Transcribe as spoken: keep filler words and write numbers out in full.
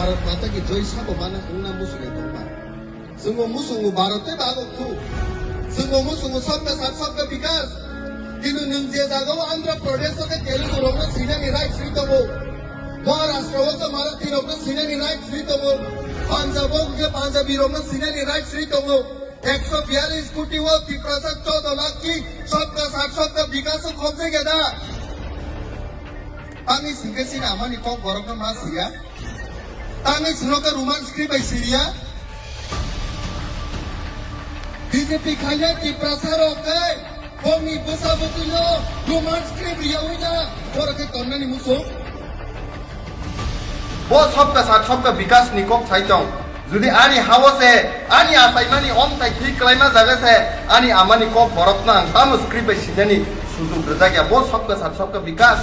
Bharat Mata ki Jai sabo mana wngna muchungo tongma. Chwngbo muchungo Bharat tei bagwi khu. Chwngbo muchungo sabka sath sabka bikas. Kintu nwng je jagao Andhra Pradesh o khe Telugu rokno sinani rights ri tongo. Maharashtra o khe Marathi rokno sinani rights ri tongo. Punjab o khe Punjabi rokno sinani rights ri tongo. Ekso biyalish koti o Tiprasa chaudo lakh ki sabka sath sabka bikas o khobjai geda. Tangwi singkhe chini amani kok borokno ma siya. Tangwi sino khe Roman script bai siriya. B J P khaina Tiprasa rok khe bongni bwsa bwtwino Roman script riyawi na borok khe tonnani muchung. Bo sabka sath sabka bikas ni kok sai tong. Jodi ani hao se ani achaimani omthai thwi kwlaima jaga se ani amani kok borokno ang tamo script bai sinani sujug rwjak ya. Bo sabka sath sabka bikas.